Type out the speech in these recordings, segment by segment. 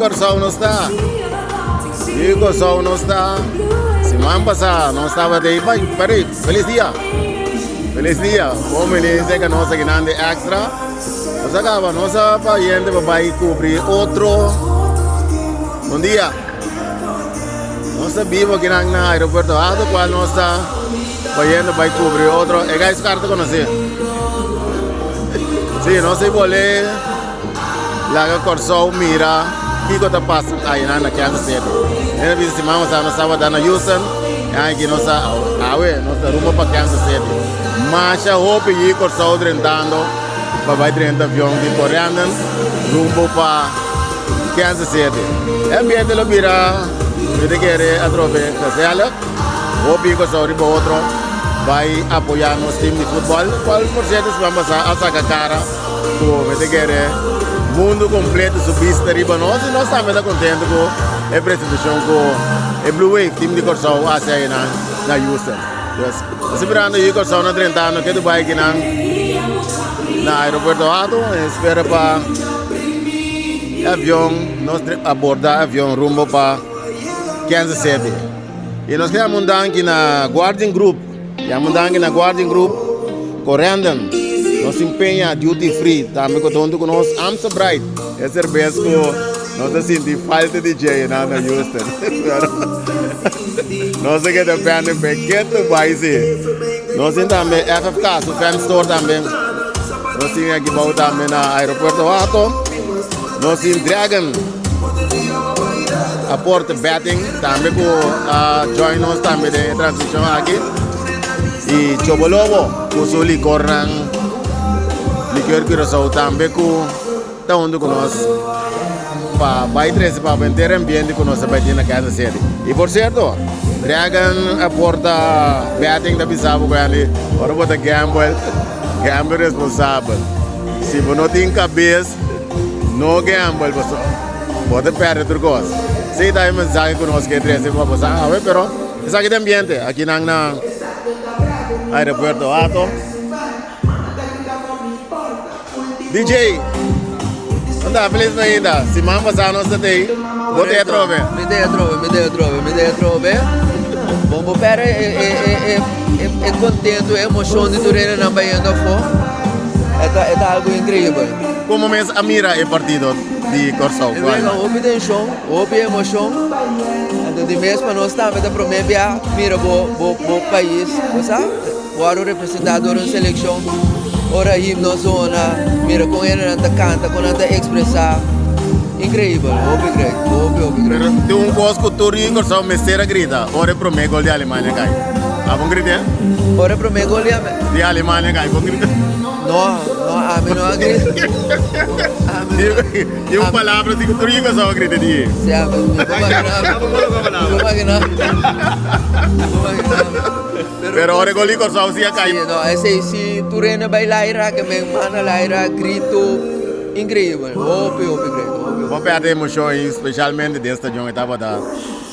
Kòrsou nos ta. Di Kòrsou nos ta. Siman pasá nos tabata ei. Bai, peri, felis dia. Felis dia. Bon bini serka nos akinan di Extra. Nos a kaba, nos a pa yente pa bai kubri otro. Bon dia. Nos ta bibo akinan na Aeropuerto Hato, kual nos ta bayendo bai kubri otro. E guys karta konosí. Sí, nos a bolé laga Kòrsou mira kiko ta pasa ainan na Kansas City. Mi ta bisa siman pasá nos tabata na Houston, i aki nos ta awe nos ta rumbo pa Kansas City. Masha hopi yi Kòrsou drentando pa bai drenta avion di Corendon rumbo pa Kansas City. E ambiente lo bira, mi ta kere atrobe gezellig. Hopi Kòrsou riba otro bai apoyá nos team di futbòl, kual por sierto siman pasá a saka kara ku mi ta kere mundu kompleto su bista riba nos i nos tambe ta kontentu ku e presentashon ku e Blue Wave team di Kòrsou a hasi ayenan na Houston. Dus, nos ta mirando yu Kòrsou na drentando ke Dubai kinan na aeropuerto Hato en espera pa e avion nos aborda avion rumbo pa Kansas City. I nos ke yama un danki na Guardian Group, yama un danki na Guardian Group, Corendon, nos tin Peña Duty Free tambe ku ta huntu ku nos, Amstel Bright, e serbes ku nos ta sinti falta di dje na na Houston. Pero nos ta keda pende p'e ketu bai si. Nos tin tambe FFK, su fan store tambe. Nos tin aki bou tambe na Aeropuerto Hato. Nos tin Dragon. Aporte Betting tambe ku a join nos tambe den e transmishon aki. I Chobolobo ku su likornan Liqueur Curaçao tambe ku ta huntu ku nos pa bai trese pa henter ambiente ku nos ta bai tin na Kansas City. I por sierto, Dragon Aporta Betting ta bisa bo ku Andy ora bo ta gamble, gamble responsabel. Si bo no tin kabes. No gamble paso bo ta perde tur cos. Si ta e mensahe cu nos ke trece pa boso awe pero esaki ta ambiente aki nan na aeropuerto Hato. DJ, unda feliz ainda? Siman pasa nos ta tey, bo te atrobe. Mi te atrobe, mi te atrobe, mi te atrobe. Bon bo perde e e e e e contento, e emocion di tur hende nan bayendo afo. E ta e ta algo increibel. Como mes a mira e partido di Kòrsou? E wega hopi tenshon, hopi emoshon. Anto di mes pa nos tambe ta prome bia mira bo bo bo pais, bo sa, wòrdu representá dor un selekshon. Ora himno zona, mira kon hendenan ta kanta, kon nan ta ekspresá. Increibel, hopi great, hopi hopi great. Pero tin un kos ku tur yu Kòrsou mester a grita ora e prome gol di Alemania kai. Abo grita? Ora e prome gol di. Di Alemania kai, bo grita? No, no, ami no a grita. Di un palabra si ku tur yu Kòrsou a grita di e. Si, ami, mi por magina. Mi por magina. Mi por magina. Pero ora e gol di Kòrsou si a kai. Si, no, esei si tur hende bai laira, ke men manda laira, grito increibel. Hopi, hopi great, hopi. Bo perde emoshon i spesialmente den stadion e tabata.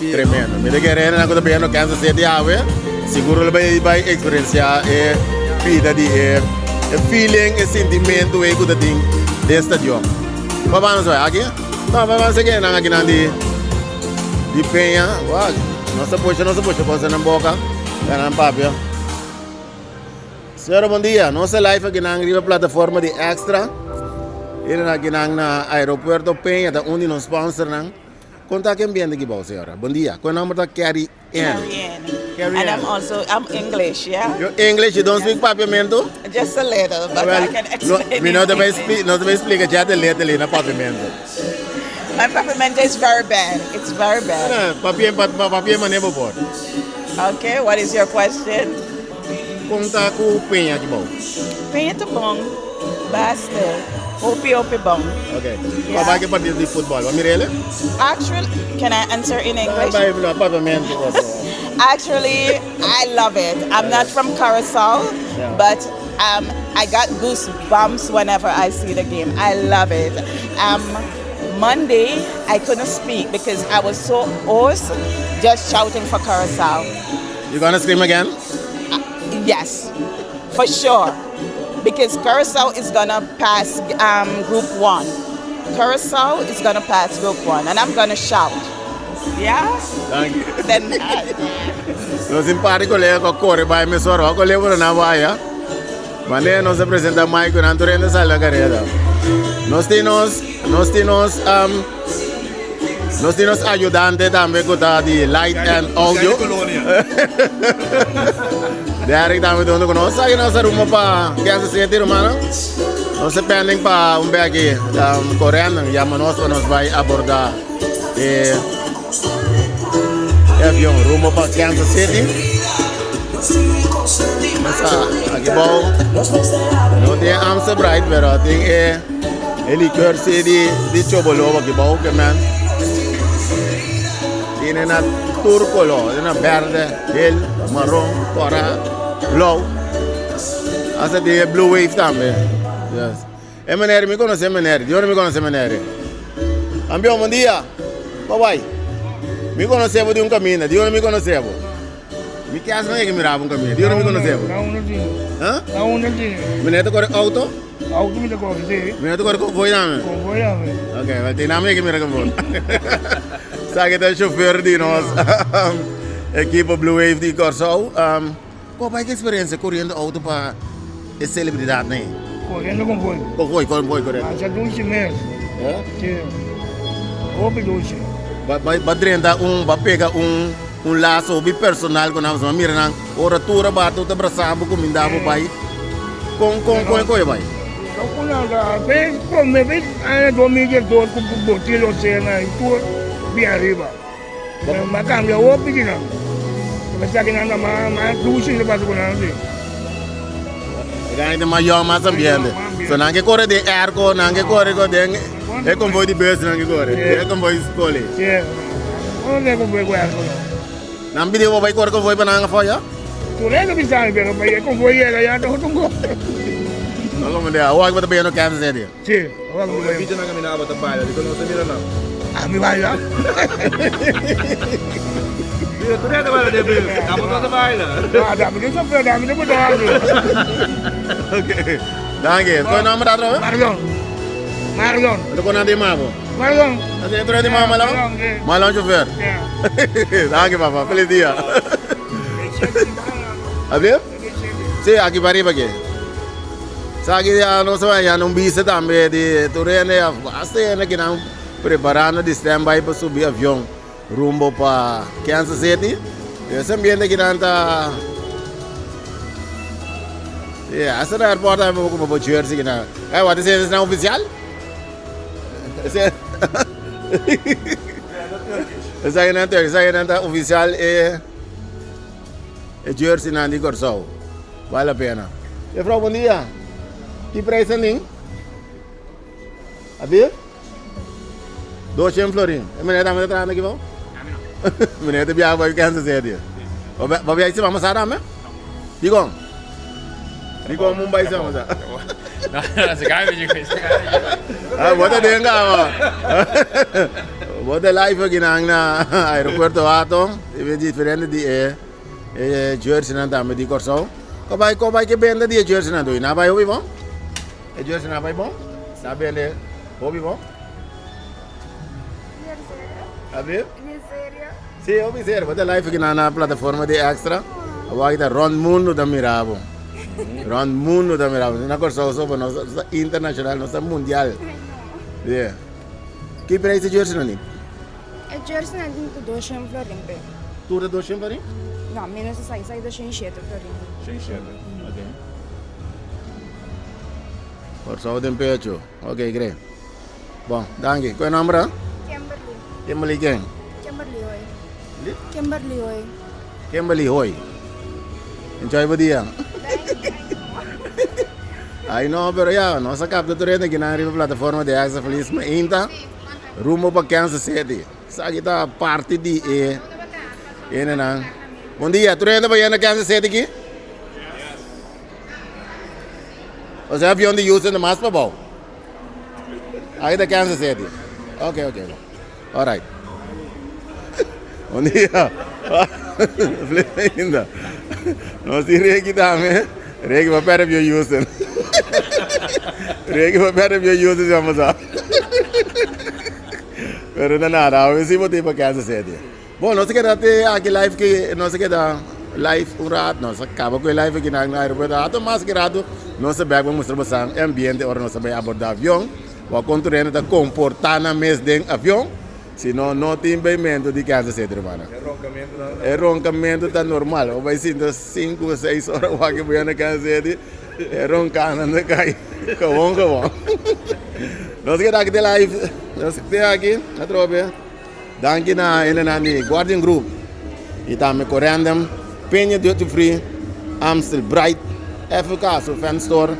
Tremendo. Mi ta kere hendenan ku ta beyendo Kansas City awe, sigur lo bai bai eksperensiá e bida di e e feeling, e sintimentu ei ku ta tin den stadion. Ba ban nos bai aki? No, ba ban seki hendenan akinan di di Peña. Wak, nos ta pusha, nos ta pusha kos nan boka, pa nan papia. Señora bon dia, nos ta live akinan riba plataforma di Extra. Heren akinan na Aeropuerto Peña ta un di nos sponsornan. Konta ken bien di bou, señora. Bon dia. Ku e nomber ta Carrie Ann. Carrie Ann. Carrie And Ann. I'm also, I'm English, yeah? You English, you don't speak Papiamento? Just a little, but Well, I can no, explain mi no in te bai English. spli, no te bai splika just a little na Papiamento. My Papiamento is very bad. It's very bad. No, papia, pa, pa, papia mane bo por. Okay, what is your question? Konta ku Peña ki bou. Peña ta bon. Basta. Hopi hopi bon. Ok. Yeah. Kwa ke partido di futbol? Wa mirele? Actually, can I answer in English? Bai no, papiamento. Actually, I love it. I'm not from Curaçao, Yeah. but I got goosebumps whenever I see the game. I love it. Monday, I couldn't speak because I was so hoarse just shouting for Curaçao. You gonna scream again? Yes, for sure. Because Curaçao is gonna pass group one. Curacao is gonna pass group one and I'm gonna shout. Yeah? Thank you. Then that. Nos tin par di kolega ku a kore bai mesora, wak kolega por nan bai ya. Wanneer nos a presenta Mike ku nan tur hende sali na kareda. Nos tin nos, nos tin nos, um, nos tin nos ayudante tambe ku ta di light and audio. Derek tambe ta hunto ku nos. Aki nos a rumbo pa Kansas City, rumannan. Nos ta pending pa un beki um, korendo. Yama nos pa nos bai aborda e e avion rumbo pa Kansas City. Nos a aki bou no tin Amstel Bright, pero tin e e liqueur si di di Chobolobo aki bou ke men tiene na tur color, tiene na berde, geel, marron, cora, blauw. Hasta tin e blue wave tambe. Yes. E meneer, mi conoce e meneer. Di ora mi conoce e meneer? Campeon, bon dia. Bye bye. Mi conoce bo di un camina. Di ora mi conoce bo? Mi kias no yega mira bo un camina. Di ora mi conoce bo? Na unda tin? Huh? Na unda tin? Meneer ta corre auto? Auto mi ta corre, si. Meneer ta corre convoy dame? Convoy dame. Ok, wel tin nami yega mira convoy. Sa ki ta chauffeur di nos equipo Blue Wave di Kòrsou. Um, Bo bai ki experiencia corriendo auto pa e celebridad ne? Corriendo convoy. Convoy, convoy, correcto. Masha dushi mes. Eh? Si. Hopi dushi. Ba, ba, ba drenta un, ba pega un, un lazo hopi personal cu nan, pasobra mira nan, ora tur a bata, ta brasa bo, cuminda bo, bai. Con, con, con e coye bai? No cu nan ta, fe prome bes aña 2012 cu Botilo Sena y tur bin ariba. Bo a cambia hopi di nan. Bo pensa ki nan ta mas dushi ta pasa ku nan si. E gana ta mas yòn, mas ambiente. So nan ke kore den airco, nan ke kore ko den e convoy di bus nan ke kore. Den e convoy di skol ei. Si. No den convoy ku airco no. Nan pidi bo bai kore convoy pa nan afó ya? Tur hende bisa mi pero pa e convoy yega ya ta otro kos. No como de awor bo ta bayendo Kansas City. Si, awor bo ta bayendo. Bicha nan caminaba bo ta baila, dikon no ta mira nan? Ami baila. Mira, tur hende ta baila den bus, abo no ta baila. Ah, dami tin sofre, dami tin botó aki. Ok, danki. Kon nomber ta atrobe? Marlon. Marlon. Ento kon nan ta yama bo? Marlon. Así tur hende yama Marlon? Marlon, si. Marlon chofer. Si. Danki papa, feliz dia. Abrir? Si, aki pa riba aki. Sa aki ya nos a bai ya un bista tambe di tur hende ya basta hende ki nan preparando di stand by pa subi avion rumbo pa Kansas City. E ambiente ki nan ta Yeah, hasta na airport tambe bo kumpra bo jersey ki nan. Eh, wat is es nan oficial? Esaki nan Turkish, esaki nan ta oficial e E jerseynan di Kòrsou. Bal la pena. Jefrouw, bon dia. Ki prijs nan tin? Abi? 200 florin. E meneer tambe ta trahando aki bou? Meneer ta biaha bai Kansas City. Bo biaha siman pasá tambe? Dikon? Dikon mun bai siman pasá? Ah, bo ta den kaba. Bo ta live aki nan na aeropuerto Hato. E diferente di e e jerseynan tambe di Kòrsou. Ko bai ko bai ke bende di e jerseynan doi? Na bai hopi bon? E jersey na bai bon? Na bende hopi bon? Abi? Sí, hopi serio. Bo ta live aki na na plataforma di Extra. Awor aki ta rond mundo ta mira bo. Rond mundo ta mira bo. Na Kòrsou so, nos ta internacional, nos ta mundial. Yeah. Ki prijs e jerseynan tin? E jersey nan tin ku doshen florin pe. Tur ta doshen florin? No, menos esaki, esaki ta shen shete florin. Shen shete, ok. Kòrsou den pecho, ok gre. Bon, danki. Ku e nòmber a? Kimberly. Kimberly ken? Kimberly Hoy. Li? Kimberly Hoy. Kimberly Hoy. Enjoy bo dia. Ay no, pero ya, nos a kapta tur hende kinan riba plataforma di Extra Feliz Mainta. Rumbo pa Kansas City. Esaki ta parti di e hendenan. Bon dia, tur hende bayendo Kansas City aki? Osea avion di Houston ta mas pabou. Aki ta Kansas City. Ok, ok. Alright. Bon dia. Linda. Nos tin Ricky tambe. Ricky va perde avion Houston. Ricky va perde avion Houston si vamos a. Pero na nada, awe si bo tin pa Kansas City. Bon, nos a keda te aki live ki nos a keda live un rato, nos a kaba ku e live aki na aeropuerto. Ato mas ki rato nos a bek pa mustra bosan e ambiente ora nos a bai aborda avion. Wak kon tur hende ta komportá nan mes den avion. Si no, no tin beimento di Kansas City, hermano. E roncamento ta. E roncamento ta normal. Bo bai sinta sinku o seis ora wak bo yanda Kansas City, e roncanan ta kai gewoon gewoon. Nos keda aki den live, nos keda aki atrobe. Danki na hendenan di Guardian Group y tambe Corendum, Peña Duty Free, Amstel Bright, FK su fan store,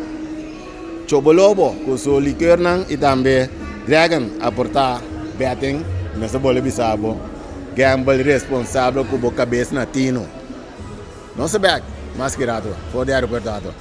Chobolobo cu su liqueurnan y tambe Dragon a porta betting. Nos ta bolbe bisa bo, gamble responsabel cu bo cabes na tino. Nos ta bek mas ki rato for di aeropuerto ato.